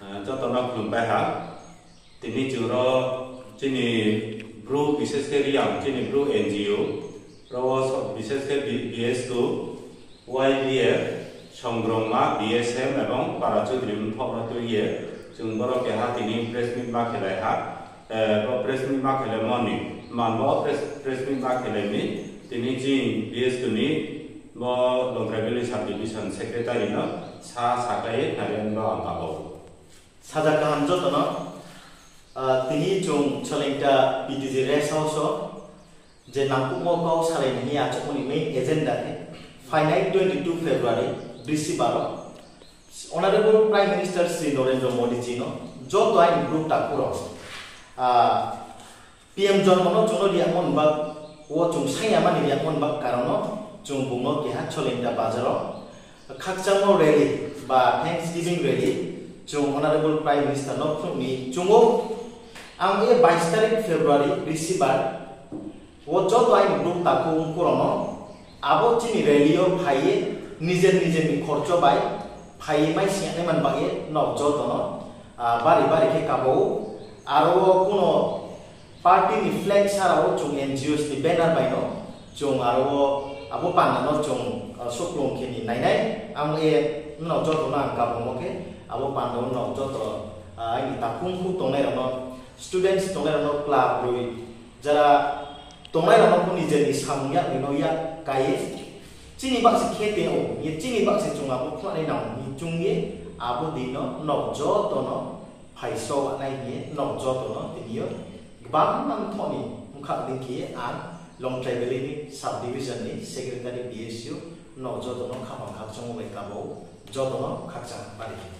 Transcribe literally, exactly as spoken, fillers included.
Ah, joto no khulumpai ha. Tini chung ro chini Bru, bises khe Reang, chini Bru N G O, ro wo so-, bises khe B-, B S two, Y B F, Songrongma, B S M ebong Para Chudri mthoh no tui ye, chung boro keha tini press meet ma khelai ha. Eh, bo press meet ma khelaimo ni, man bo press, press meet ma khelai mi, tini chini B S two ni bo Longtrai Valley Sub Division Secretary no sa sakai ye khna ri bo ang kabo. Saja kaham joto no, ah, tini chung Cholingta P T G rest house o je nangkuhmo kau salai ni hing ye achouhmo ni main agenda khe phainai twenty two February, Brisibar o Honorable Prime Minister Shri Narendra Modi ji no joto aini Bru takhu rao, ah, P M Jormo no chung no ri yagmo ni bak wo chung saing ya mani ri yagmo ni bak karon no chung bung no keha Cholingta bazar o khakchangmo rally ba Thanksgiving rally chung Honorable Prime Minister no phnuh ni chung ou. Ang ye bais tarik February, Brisibar, wo joto aini Bru takhu ongkhu rao no abo chini rally yo phai ye nijer nijer ni khorcho bai phai ye mai sing ya nai man bak ye nrao joto no, ah, bari bari khe kabo ou. Aro wo kuno party ni flag sara wo chung N G Os ni banner bai no chung aro wo abo panda no chung, ah, suklung khe ni nai nai. Ang ye nrao joto no ang kabomo khe abo panda wo nrao joto, ah, aini takhu ongkhu tongnai rao no, students tongnai rao no, club roi jara tongnai rao no pho nijer ni samung yak ni no yak kai ye chini bak se khe tong ou hing ye, chini bak se chung abo khnanai nang hing choung ye, abo dei no nrao joto no phai so nai hing ye nrao joto no tini yo gbangma mthoh ni bkha dei khe ye ang Longtrai Valley ni sub division ni secretary B S U nrao joto no khaphang khakchangmo bai kabo ou, joto no khakchang bari khe.